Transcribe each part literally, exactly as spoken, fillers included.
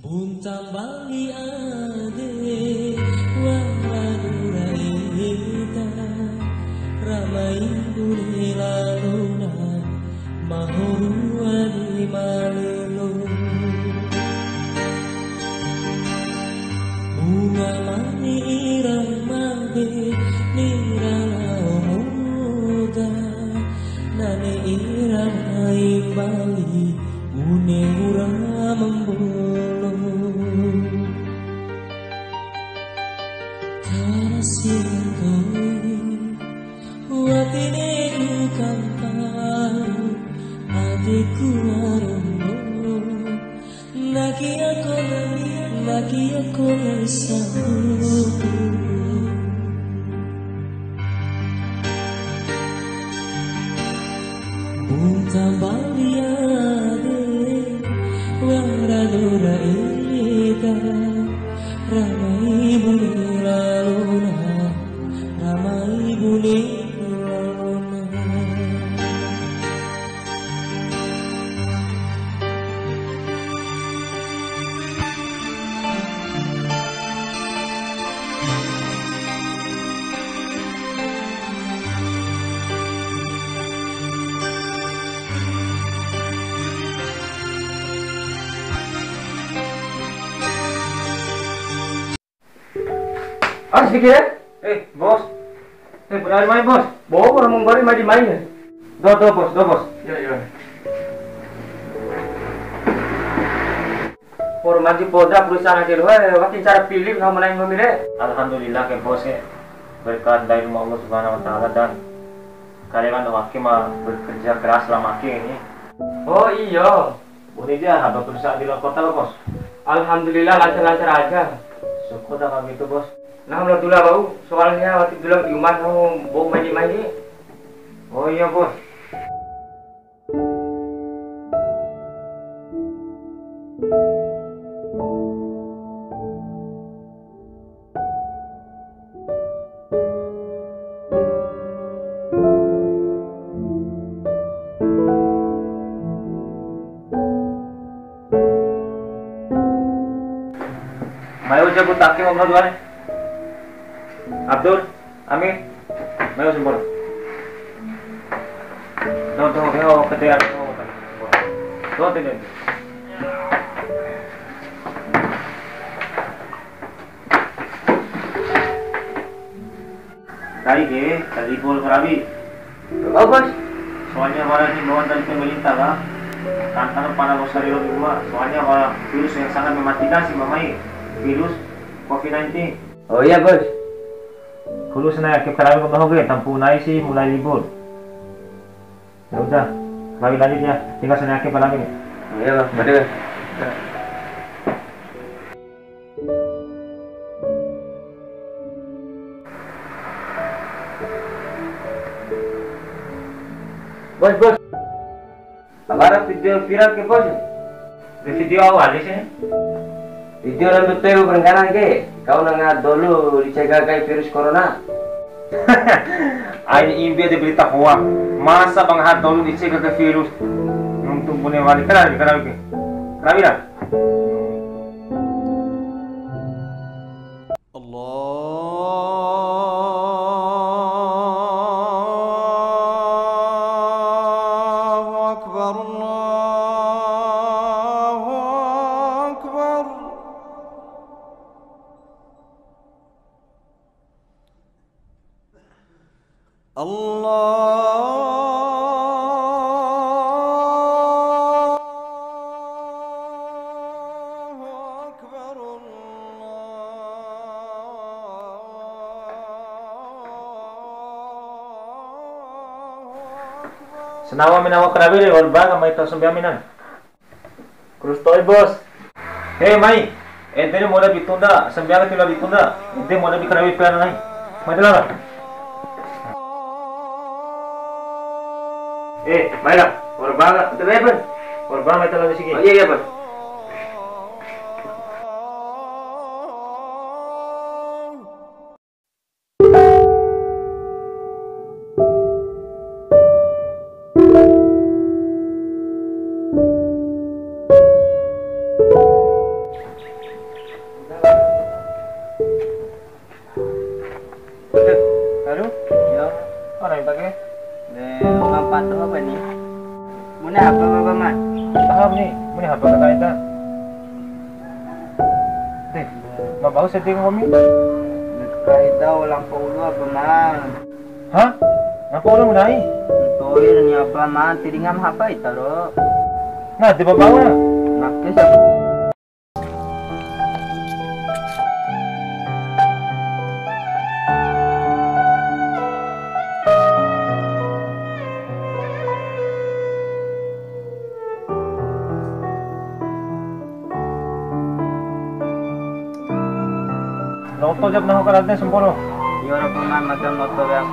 Unta mbali ade, wara dura eda, ra mai bune lalona, mahoru ade malelo. Bunga mani ira made, nira lao muda, nane ira mai mbali, bune ura mambolo. Tarasi toi, watine ku kantau, adeku aromo. Nakia kone, nakia kone sahu. Unta mbali ade, wara dura eda, ra mai bune lalona, ra mai bune lalona. Aras dikit ya? Eh, bos. Eh, bos, ari mai, bos. Bo, orang mau bari mai di mai ya? Do, do, bos, do, bos. Ya, ya. Por maju poda perusahaan ake doho, eh, wakin cara pilih kamu naik ngomire. Alhamdulillah ke bos ya. Berkat dari Allah Subhanahu wa Ta'ala dan kalian kan wakil mah bekerja keras selama ini. Oh iya. Bune ja, haba perusahaan di luar kota lo, Bos? Alhamdulillah, lancar-lancar aja. Syukur dah kalau gitu, Bos. Nah, alhamdulillah, bau. Soalnya waktu dulu di rumah kamu bau main-main. Oh iya, Bos. Mai uja ku taki ngobrol dua nih. Abdur, Amir, mai uja sempur. Tuh, tuh, yo, ketean, tuh, tuh, tuh, tuh. Ndai ke, tadi pul karawi. Bagus. Soalnya wara himbauan dari pemerintah lah. Tantang pada losari di rumah. Soalnya wara virus yang sangat mematikan sih, Mamai. Virus covid sembilan belas. Oh iya, Bos. Kulu senai ake karawi ko doho ke, tampu'u nai si mulai libur. Ya udah, karawi lanjut ya. Tinggal senai ake pa lagi nih. Iya, Bang. Betul. Bos, bos. Wara video viral ke, Bos? Di video awal sih. Video rambut teu berengganan ke, kau na ngaha dolu dicegah kai virus corona. Aina imbi ade berita hoax. Masa ba ngaha dolu dicegah kai virus. Nuntu bune wali karawi, karawi ke. Karawi lah. Allahu Akbar, Allahu Akbar. Allahu Akbar, Allahu Akbar. Senawa menawa karawi re, wa'ur ba ka mai tau sambea mena. Terus to'i, Bos. He, mai. Ede re moda bitunda, sambea tiloa bitunda. Ede moda bikarawi pea nai. Mai tela. Eh, mai lah. Wa'ur ba, ente be, Bos. Wa'ur ba, mai tela di sini. Oh, iya, iya, Bos. Muni hapa ka kai ta? Deh, ma bau setting komi? Kai ta lampa ulu apa, Mang? Hah? Ngapa orang mulai? Toir ni apa, Mang? Tiringa ma hapa ita ro? Nah, tiba bawa. Nakes apa? Noto jap nahu karate semporo. Iyo, ra paman, macam noto jap.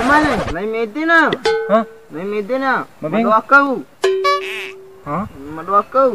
Bagaimana? Mai mede na. Hah? Mai mede na. Mabeng? Mado akau. Hah? Mado akau.